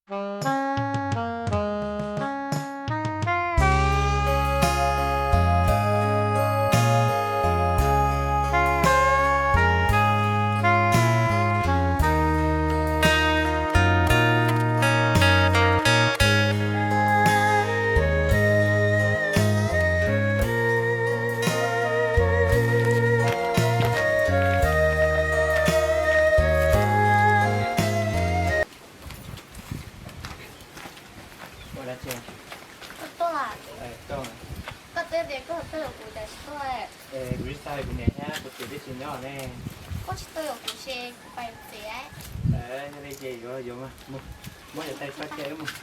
Ua dab tsi? Koj tuaj. Koj twb tias koj tuaj yuav kuv cas tsis tuaj. Kuv ib txhais kuv niam thiab kuv txiv twb tsis nyob ne. Koj tsis tuaj yuav kuv ces kuv pais txiv. Yog li ces yuav yuav mas, muab cov tais tso cia wb mus.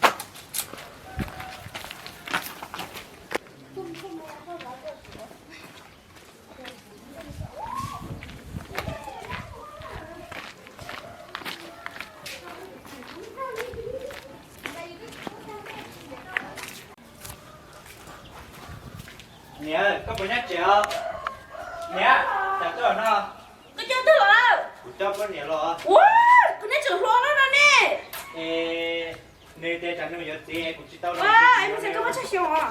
Niam, koj puas nyob tsev os? Niam, cas koj no? Koj coj twg los lawm? Kuv coj poj niam los. Ua, kuv neb tseem hluas no no ne. Es nws tias tsam nws yuav txiv kuv tsis tau los. Es koj muaj tsawg xyoo os?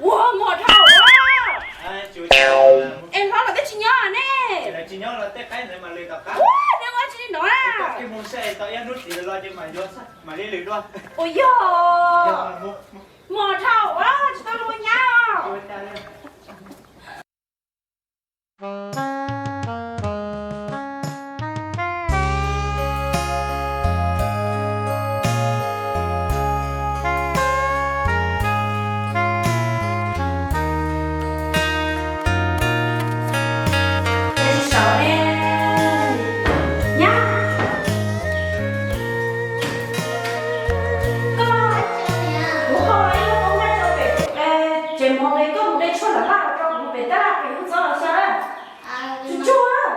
Ua, muaj dhau. Es hlob los twb tsis nyob ne. Tsis nyob los tej qaib ntawd mam li tom qab. Ua, neb ua tsis li no na. Koj mus saib tau ib hnub txiv los ces mam yuav, mam li lwm dua. Ua yog. Muaj dhau, tsis tau los nyab os. Tsev mov pem koj mus de tshuaj lam laj rau kuv pem tab pem lub txob los xyov. Tsuj tsuag.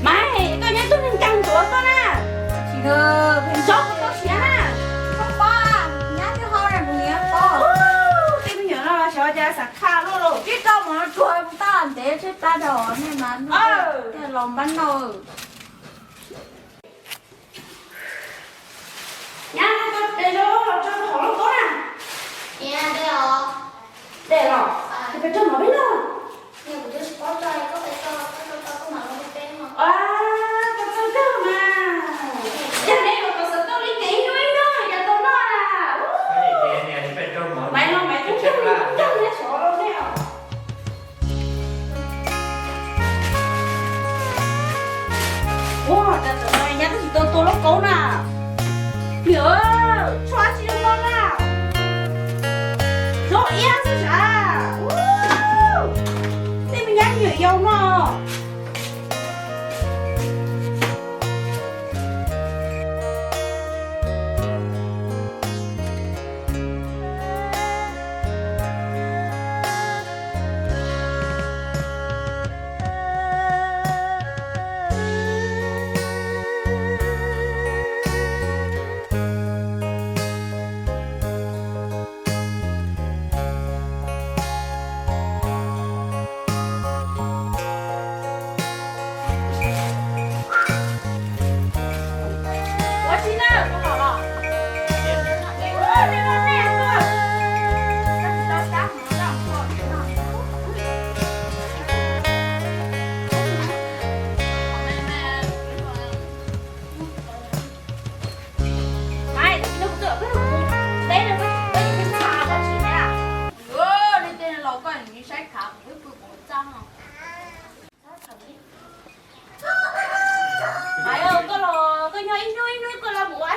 Maiv, koj nyob tug neeg nkeeg ntsuav koj na. Tsis, pheej tso kuv tau siav na. Koj pab, nyab twb ho rau kuv niam pab. Tej me nyuam no xyov cas xav kha luaj los. Tib rau mus no tsuag kuv tab ntev tsheb plab rau nej mas. Los npab no. Nyab, koj de zaub los tso rau hauv lub koob na. Cia de os. De los? Ces peb rau mov peb noj. Koj txawj kawg mas. Yog neb los kom xav tau li kev ib hnub ib hnub cas tau noj na. Maiv los maiv tub nkeeg li tub nkeeg thiab xyov los nej os.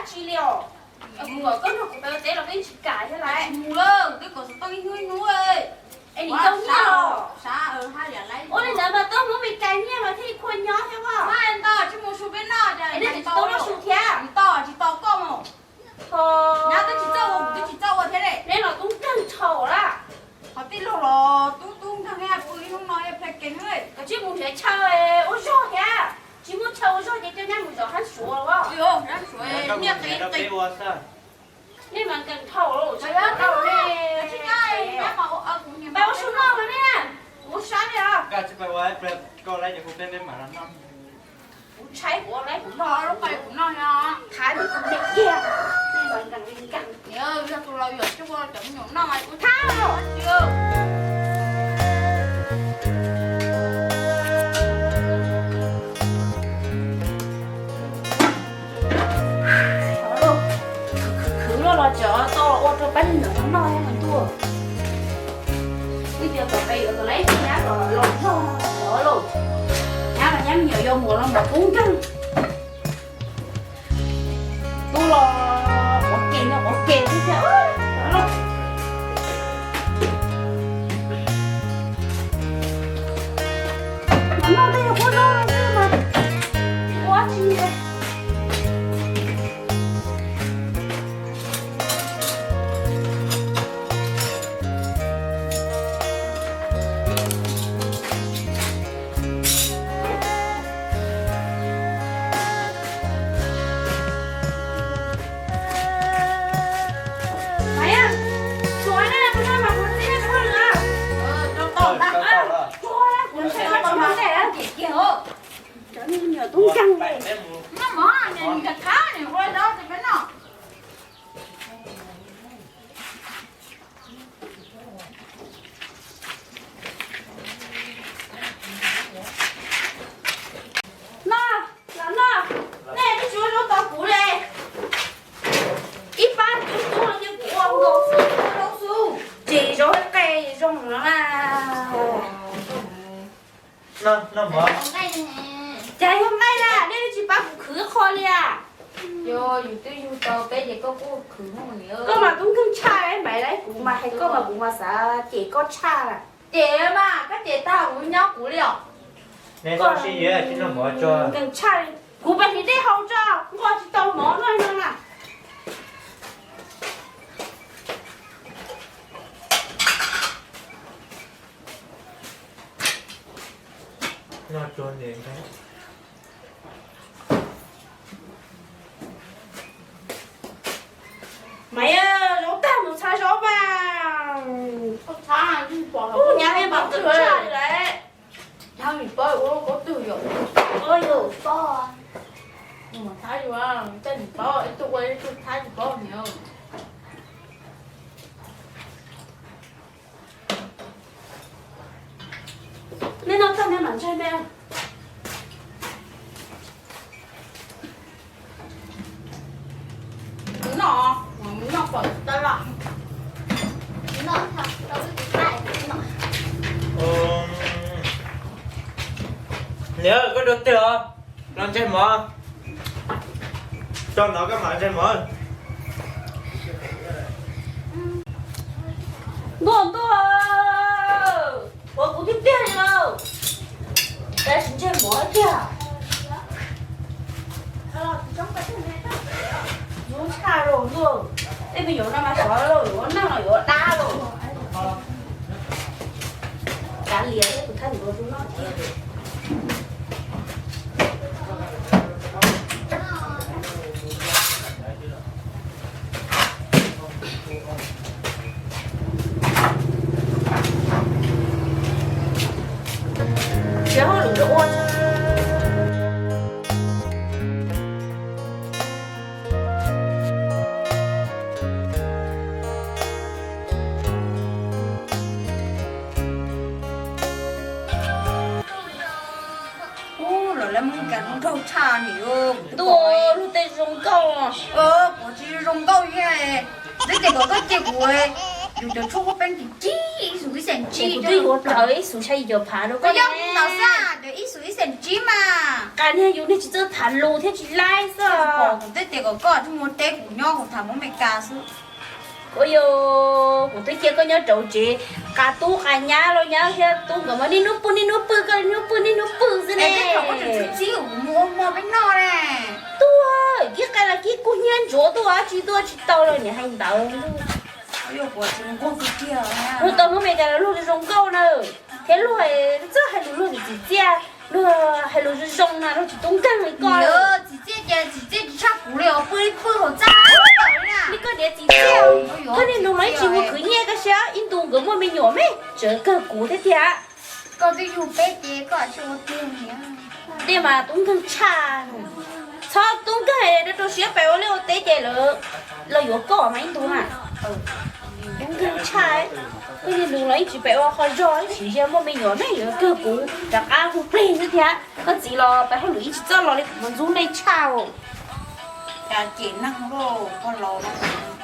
Tsis li os. Mus kom koj nrog kuv peb ua teb los peb tsis kam thiab lawm. Mus lawm, twb kom xov tooj ib hnub ib hnub. Es nim tau nyiaj los? Ua li ntawd mas tau hnub Mes Kas nyiaj mas thiaj li khuaj nyob thiab os. Tsis mus su peb noj. Es nej tsis tau noj su thiab? Tsis tau, tsis tau koj mus. Nyab twb tsis txawj ua, kuv twb tsis txawj ua thiab ne. Neb los tub nkeeg dhau lawm. Qhov tij laug los tub tub nkeeg, pw ib hnub no ib pliag ke na. Koj tsis mus nrhiav chaw ua zog thiab? Tsis muaj chaw ua zog ces coj nyab mus zov hab suav los. Nyiaj qiv qiv. Nej mas nkeeg dhau lawm. Pab ua su noj mas ne, kuv sab li os. Kuv tshaib kuv ua laib kuv noj, lub qai kuv noj no. Thab tus me kiag, nej mas nkeeg li nkeeg. Yog tus laus yuam tsis ua cov me nyuam noj mas kuv thab. Khwv khwv los los cov tau los ua rau pab niag ntawd noj noj mas ntuj. Wb tias kom peb yuav kom laib nyab los los zog los lauj. Nyab los nyab me nyuam, yuav muam los muam tub nkeeg. Tub los quav ke no quav ke xwb thiab. Mas noj tej yog qub zaub no xwb mas ua tsis. Cov me nyuam tub nkeeg li. Noj, los noj, nej twb tsis ua zaub tau kuv li. Ib pab tub tub los ces kuv ua nkaus xwb, ua zaub xwb, ces zaub qe zoo no na. Cas yog nqaij na, nej twb tsis pab kuv khwv qho li a. Koj mas tub nkeeg tshaj, Maiv, kuv mas hais koj mas kuv mas xav cem koj tshaj lawm. Cem mas koj cem tag kuv nyob kuv li os. Nkeeg tshaj li, kuv pes hniav dej haus tso, nqos tsis tau mov noj no na. Maiv, zaub tag mus txhab zaub mas. Nyab li mas txhaj li lawm. Nyab vim paub ua lub kaub twg yom. Ua yus paub. Mus txhab yus, tej nim paub ib tug ua ib tug txhab tsis paub niam. Nej noj tag nej mam ntsaig nte. Noj, noj pom tau los. Niam, koj dua twg os? Los ntsaig mov. Tso no koj mam ntsaig mov. Ntuj ntuj, ua kuv tiag tiag li lauj. Tab sis ntsej muag tiag. Zoo tshaj lauj ntuj. Tej me nyuam no mas xyov lauj, yuav ua neeg los yuav ua dab lauj. Kav liam thiab, kuv thab ntxuav tus no thiab. Siav hauj lwm rau ua. Ub, los lawv muab kas nraug tshaj nim. Ntuj, luag tej zoo nkauj. Kuv tsis zoo nkauj thiab. Twb tias kom koj cia kuv Yus cov tshuaj kuj peb tis ci, ib xus ib xees ci. Kuv twb yuav tawm ib xus xya yim caum phav rau koj. Yog ntawd xwb, cov ib xus ib xees ci mas. Qas niag yus niag tsis txawj tham lus thiab tsis laib xwb. Kuv twb tias kom koj tsis mus teb, kuv nyob kuv tham Hmoob Meskas xwb. Ua yog kuv twb cia koj nyob rau tsev, qas tub qas nyab los nyab thiab tub nkawd mas niaj hnub pw niaj hnub pw, koj niaj hnub pw niaj hnub pw xwb ne. Txib kuv mus ua hmo peb noj ne. Tuaj, kib qe los kib kub hnyiab ntsuav tuaj, tsis tuaj tsis tau los niam hais ntawd. Luag tau Hmoob Meskas los luag zoo nkauj na, thiab luag txawj hais lus, luag tsis txim txiaj, luag hais lus zoo zoo na, luag tsis tub nkeeg li koj. Txim txiaj ces txim txiaj tsis tshaj kuv li os, pw li pw hauv txaj li koj niam txim txiaj. Koj niag nus los ib tsis mus khwv nyiaj koj siab, ib ntus nkawd muaj me nyuam me, tseem kawg kuv thiab tiag. Koj twb yug peb ces koj tsis ua tiag li. Tiag mas tub nkeeg tshaj. Txhob tub nkeeg, rau rau siab pem ua liaj ua teb ces lawv los yuav koj mas ib ntus na. Tub nkeeg tshaj. Koj niag nus los ib tsis pem ua qhov zog, ib tsis yog muaj me nyuam me, yuav kawg kuv rov qab hu plig xwb thiab. Koj txiv los pem hauj lwm ib tsis txawj los li, kuv mus ntxub nej tshaj. Cas cem neeg lauj, pog laus no.